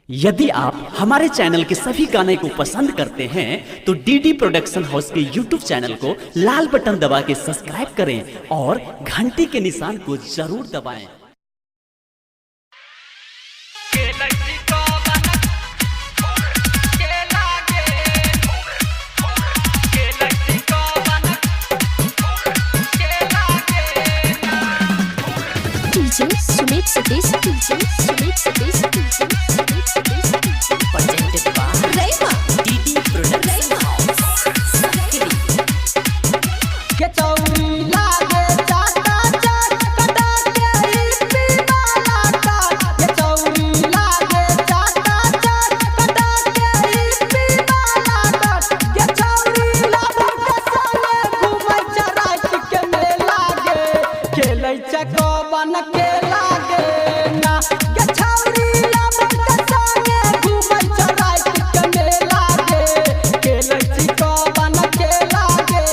यदि आप हमारे चैनल के सभी गाने को पसंद करते हैं तो डीडी प्रोडक्शन हाउस के यूट्यूब चैनल को लाल बटन दबा के सब्सक्राइब करें और घंटी के निशान को जरूर दबाएं। DJ Sumit Satish, DJ Sumit Satish, DJ Sumit Satish, DJ Presented by Rayma, DD production house. के चौरी लागे चाटा चाट कटा के इपी वाला काट के चौरी लागे चाटा चाट कटा के इपी वाला काट के चौरी लागे के संगे घूमै चराइत के मेला गे खेलै चकबन के लागे ना के छौरी लागे के संगे घूमै चराइत के मेला गे खेलै चिकबन के लागे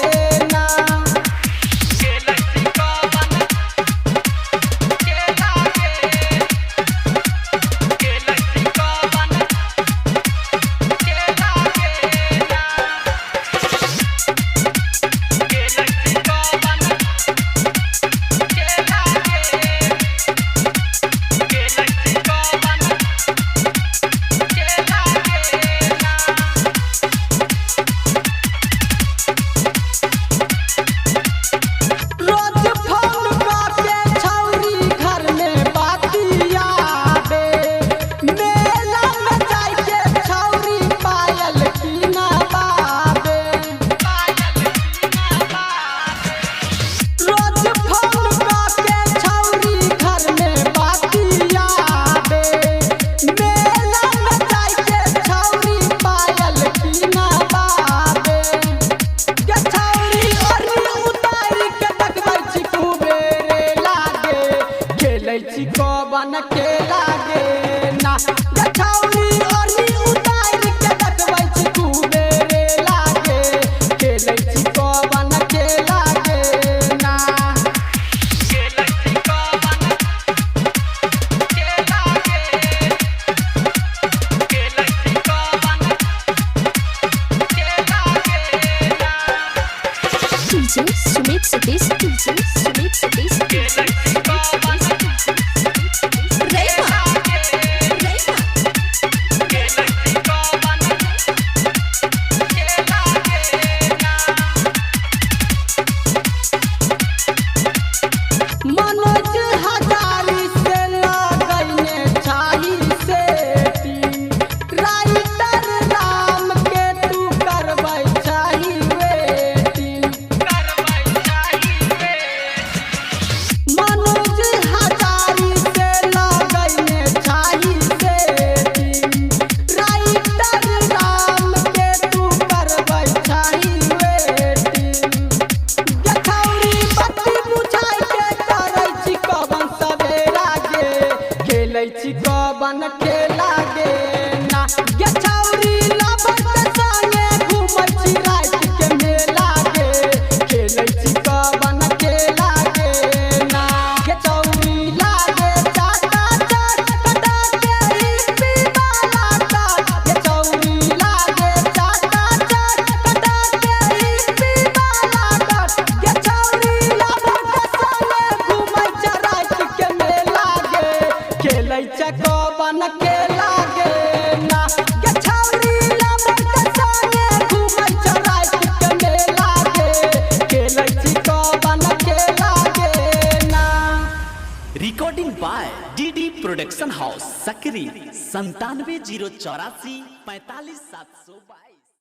ना। रोज फोन करके छौरी घर में बातियाबे, मेला में जाके छौरी पायल किनबाबे। रोज फोन करके छौरी घर में बातियाबे, मेला में जाके छौरी पायल किनबाबे। के छौरी ओढ़नी उतारि के देखबै छी कुबेरे लागे, खेलै छी कबन के लागे ना। के छौरी ओढ़नी उतारि के देखबै छी कुबेरे लागे, खेलै छी कबन के लागे ना। DJ Sumit Satish, DJ Sumit Satish, DJ Sumit Satish, Rayma, Rayma, Manoj Hazari से लगैने छाही सेती, राइटर राम के तू करबै चाही वेटी। मनोज हजारी से लगैने छाही सेती, राइटर राम के तू करबै चाही वेटी। गठौरी बत्ती बुझाइ के करै छी कबन सवेरा गे, खेलै छी कबन खेला गे ना। गठौरी लबर के संगे घूमै छी राति के मेला गे, खेलै छी कबन खेला गे ना। गठौरी लागे चाटा चाट कटा के इपी वाला काट, गठौरी लागे चाटा चाट कटा के इपी वाला काट, गठौरी लबर के संगे घूमै चराइत के मेला गे, खेलै चकबन के लागे ना। गठौरी लबर के संगे घूमै चराइत के मेला गे, खेलै चिकबन के लागे ना। Recording by DD production house, Sakri 97 0 84 45 722।